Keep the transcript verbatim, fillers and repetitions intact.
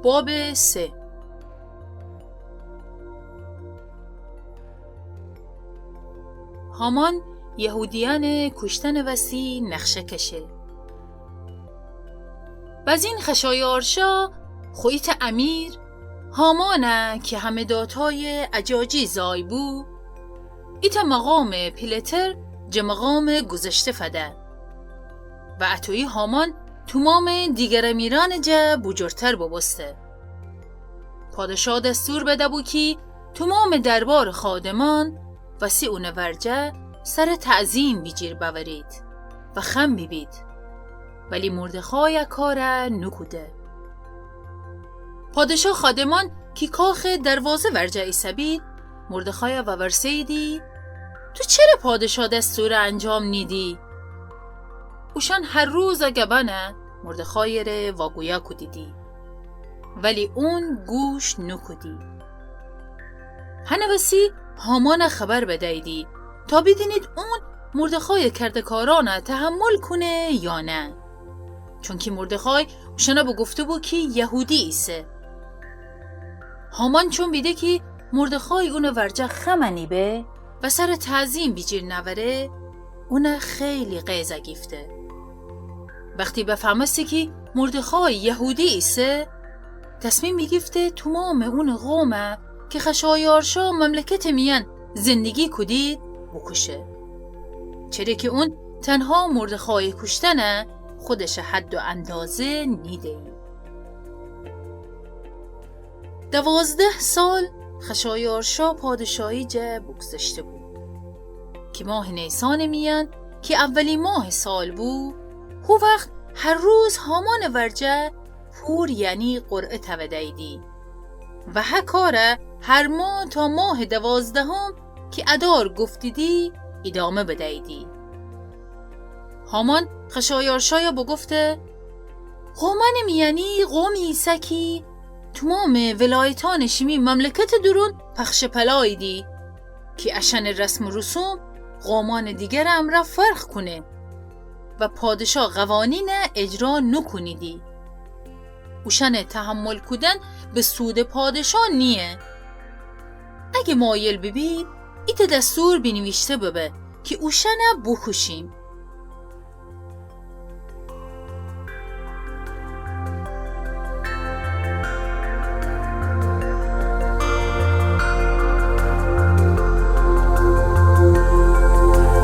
باب سه. هامان یهودیأنٚ کوشتنٚ وسی نقشه کشه. بزین خشایارشا خو ایتأ امیر، هامانه کی همداتای اجاجی زای بو، ایتأ مقامٚ پیله‌تر جٚه مقامٚ گذشته فده و اطویی هامان تومامٚ دیگر امیرأنٚ جا بوجورتر بوبوسته. پادشا دستور بده‌بو کی تومامٚ دربارٚ خادمأن وسی اونٚ ورجه سرٚ تعظیم بیجیر بأورید و خم بیبید. ولی مردخای ا کار نوکوده. پادشا خادمأن کی کاخٚ دروازه ورجه ایسه‌بید، مردخای وورسه‌ییدی: تو چره پادشا دستور انجام نیدی؟ اوشأن هر روز گبأن مردخایٚ ره واگویا کودیدی، ولی اون گوش نوکودی. هنٚ وسی هامان خبر بدییدی تا بیدینید اون مردخایٚ کردکارأن تحمل کونه یا نه. چونکی مردخای اوشأن بوگفته‌بو کی یهودی ایسه. هامان چون بیده کی مردخای اونٚ ورجه خم نیبه و سرٚ تعظیم بیجیر نأوره، اون خیلی غیظ گیفته. وختی بفهمسته کی مردخای یهودی ایسه، تصمیم بیگیفته تومامٚ اونٚ قوم کی خشایارشا مملکتٚ میأن زندگی کودید بوکوشه. چره کی اون تنها مردخای کوشتن خودشٚ حد و اندازه نیده‌یی. دوازده سال خشایارشا پادشاهی جا بوگذشته‌بو. کی ماهٚ نیسانٚ میأن کی اولی ماهٚ سال بو، هو وخت هر روز هامانٚ ورجه پور یعنی قرعه تودییدی و ه کار هر ماه تا ماهٚ دوازدهم کی ادار گفتیدی ایدامه بدییدی. هامان خشایارشا بوگفته: قومأنٚ میأنی قومی ایسه کی تومامٚ ولایتأنٚ شیمی مملکتٚ دورون پخش و پلاییدی، کی اشأنٚ رسم و رسوم قومأنٚ دیگر امرأ فرق کونه و پادشا قوانین اجرا نوکونیدی. اوشأنٚ تحمل کودن به سودٚ پادشا نییه. اگه مایل بیبید، ایتأ دستور بینیویشته ببه کی اوشأن بوکوشیم.